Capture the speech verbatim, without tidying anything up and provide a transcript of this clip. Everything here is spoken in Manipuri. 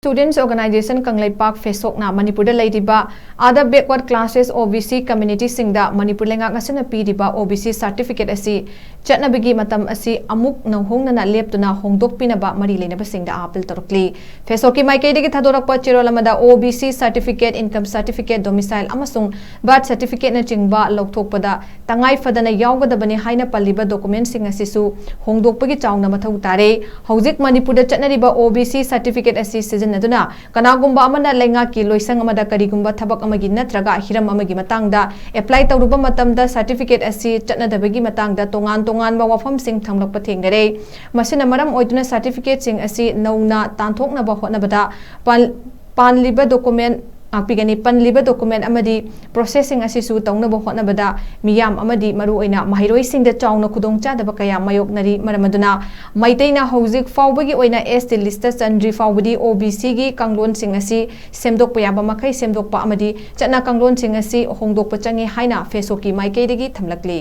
Students Organization ꯀꯪꯂꯩꯄꯥꯛ ꯐꯦꯁꯣꯛꯅ ꯃꯅꯤꯄꯨꯔꯗ ꯂꯩꯔꯤꯕ other backward classes OBC communityꯁꯤꯡꯗ Manipur ꯂꯩꯉꯥꯛ ꯑꯁꯤꯅ ꯄꯤꯔꯤꯕ OBC certificate ꯑꯁꯤ ꯆꯠꯅꯕꯒꯤ ꯃꯇꯝ ꯑꯁꯤ ꯑꯃꯨꯛ ꯅꯧꯍꯧꯅꯅ ꯂꯦꯞꯇꯨꯅ ꯍꯣꯡꯗꯣꯛꯄꯤꯅꯕ ꯃꯔꯤ ꯂꯩꯅꯕꯁꯤꯡꯗ appeal ꯇꯧꯔꯛꯂꯤ꯫ ꯐꯦꯁꯣꯛꯀꯤ ꯃꯥꯏꯀꯩꯗꯒꯤ ꯊꯥꯗꯣꯔꯛꯄ ꯆꯦꯔꯣꯜ ꯑꯃꯗ OBC certificate, income certificate, domicile ꯑꯃꯁꯨꯡ birth certificateꯅꯆꯤꯡꯕ ꯂꯧꯊꯣꯛꯄꯗ ꯇꯉꯥꯏ ꯐꯗꯅ ꯌꯥꯎꯒꯗꯕꯅꯤ ꯍꯥꯏꯅ ꯄꯜꯂꯤꯕ documentꯁꯤꯡ ꯑꯁꯤꯁꯨ ꯍꯣꯡꯗꯣꯛꯄꯒꯤ ꯆꯥꯎꯅ ꯃꯊꯧ ꯇꯥꯔꯦ꯫ ꯍꯧꯖꯤꯛ ꯃꯅꯤꯄꯨꯔꯗ ꯆꯠꯅꯔꯤꯕ OBC certificate ꯑꯁꯤ ꯁꯤꯖꯤꯟꯅꯗꯨꯅ ꯀꯅꯥꯒꯨꯝꯕ ꯑꯃꯅ ꯂꯩꯉꯥꯛꯀꯤ ꯂꯣꯏꯁꯪ ꯑꯃꯗ ꯀꯔꯤꯒꯨꯝꯕ ꯊꯕꯛ ꯑꯃꯒꯤ ꯅꯠꯇ꯭ꯔꯒ ꯍꯤꯔꯝ ꯑꯃꯒꯤ ꯃꯇꯥꯡꯗ apply ꯇꯧꯔꯨꯕ ꯃꯇꯝꯗ certificate ꯑꯁꯤ ꯆꯠꯅꯗꯕꯒꯤ ꯃꯇꯥꯡꯗ ꯇꯣꯉꯥꯟ ꯇꯣꯉꯥꯟꯕ ꯋꯥꯐꯝꯁꯤꯡ ꯊꯝꯂꯛꯄ ꯊꯦꯡꯅꯔꯦ꯫ ꯃꯁꯤꯅ ꯃꯔꯝ ꯑꯣꯏꯗꯨꯅ certificateꯁꯤꯡ ꯑꯁꯤ ꯅꯧꯅ ꯇꯥꯟꯊꯣꯛꯅꯕ ꯍꯣꯠꯅꯕꯗ ꯄꯥꯟ-, ꯄꯥꯟꯂꯤꯕ document, ꯉꯥꯛꯄꯤꯒꯅꯤ, ꯄꯟꯂꯤꯕ document ꯑꯃꯗꯤ processꯁꯤꯡ ꯑꯁꯤꯁꯨ ꯇꯧꯅꯕ ꯍꯣꯠꯅꯕꯗ ꯃꯤꯌꯥꯝ ꯑꯃꯗꯤ ꯃꯔꯨꯑꯣꯏꯅ ꯃꯍꯩꯔꯣꯏꯁꯤꯡꯗ ꯆꯥꯎꯅ ꯈꯨꯗꯣꯡꯆꯥꯗꯕ ꯀꯌꯥ ꯃꯥꯌꯣꯛꯅꯔꯤ꯫ ꯃꯔꯝ ꯑꯗꯨꯅ ꯃꯩꯇꯩꯅ ꯍꯧꯖꯤꯛ ꯐꯥꯎꯕꯒꯤ ꯑꯣꯏꯅ ST listꯇ ꯆꯟꯗ꯭ꯔꯤ ꯐꯥꯎꯕꯗꯤ OBCꯒꯤ ꯀꯥꯡꯂꯣꯟꯁꯤꯡ ꯑꯁꯤ ꯁꯦꯝꯗꯣꯛꯄ ꯌꯥꯕ ꯃꯈꯩ ꯁꯦꯝꯗꯣꯛꯄ ꯑꯃꯗꯤ ꯆꯠꯅ ꯀꯥꯡꯂꯣꯟꯁꯤꯡ ꯑꯁꯤ ꯍꯣꯡꯗꯣꯛꯄ ꯆꯪꯏ ꯍꯥꯏꯅ ꯐꯦꯁꯣꯛꯀꯤ ꯃꯥꯏꯀꯩꯗꯒꯤ ꯊꯝꯂꯛꯂꯤ꯫